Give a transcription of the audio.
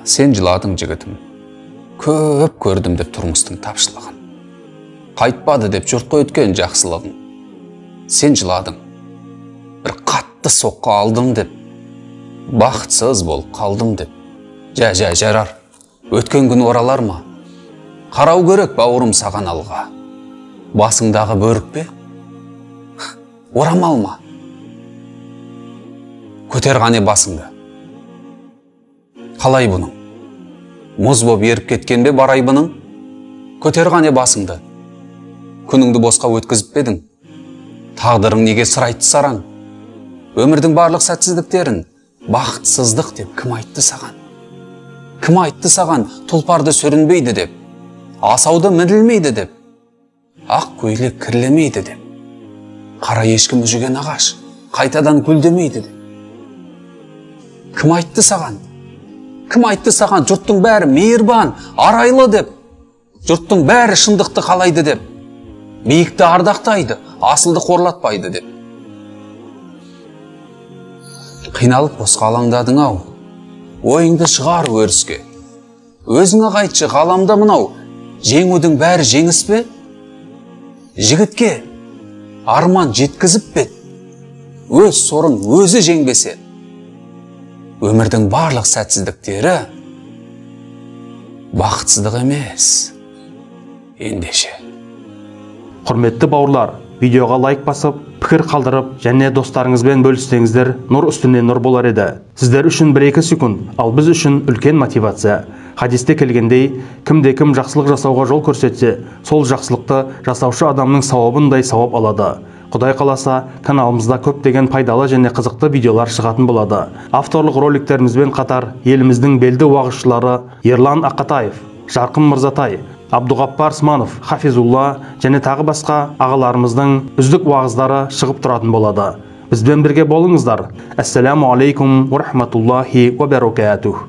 Сен жыладың, жігітім. Көп көрдім деп тұрмыстың тапшылығын. Қайтпады деп жұртқа өткен жақсылығың. Сен жыладың. Бір қатты соққы алдым деп, бақытсыз болып қалдым деп. Жә, жә, жарар. Өткен күн оралар ма? Қарау керек, бауырым, саған алға. Басыңдағы бөрік пе? Орамал ма? Көтер қане басыңды. Қалай бұның? Мұз боп еріп кеткен бе бар айбының? Көтер қане басыңды. Күніңді босқа өткізіп пе едің? Тағдырың неге сыр айтты сараң? Өмірдің барлық сәтсіздіктерін бақытсыздық деп кім айтты саған? Кім айтты саған тұлпарды сүрінбейді деп? Асауды мінілмейді деп? Ақ көйлек кірлемейді деп? Қара ешкім үжіген ағаш қайтадан гүлдемейді деп? Кім айтты саған? Кім айтты саған жұрттың бәрі мейірбан, арайлы деп? Жұрттың бәрі шындықты қалайды деп? Биікті ардақтайды, асылды қорлатпайды деп? Қиналып босқа алаңдадың ау. Ойыңды шығар өріске. Өзіңе қайтшы ғаламда мынау, жеңудің бәрі жеңіс пе? Жігітке арман жеткізіп пе? Өз сорын өзі жеңбесе. Өмірдің барлық сәтсіздіктері бақытсыздық емес. Ендеше. Құрметті бауырлар, видеоға лайк басып, пікір қалдырып және достарыңызбен бөліссеңіздер, нұр үстіне нұр болар еді. Сіздер үшін 1-2 секунд, ал біз үшін үлкен мотивация. Хадисте келгендей, кімде-кім жақсылық жасауға жол көрсетсе, сол жақсылықты жасаушы адамның сауабындай сауап алады. Құдай қаласа, каналымызда көптеген пайдалы және қызықты видеолар шығатын болады. Авторлық роликтерімізбен қатар еліміздің белді уағызшылары Ерлан Ақатаев, Жарқын Мырзатай, Абдуғаппар Сманов, Хафизулла және тағы басқа ағаларымыздың үздік уағыздары шығып тұратын болады. Бізбен бірге болыңыздар. Ассаламу алейкум ва рахматуллахи ва баракатух.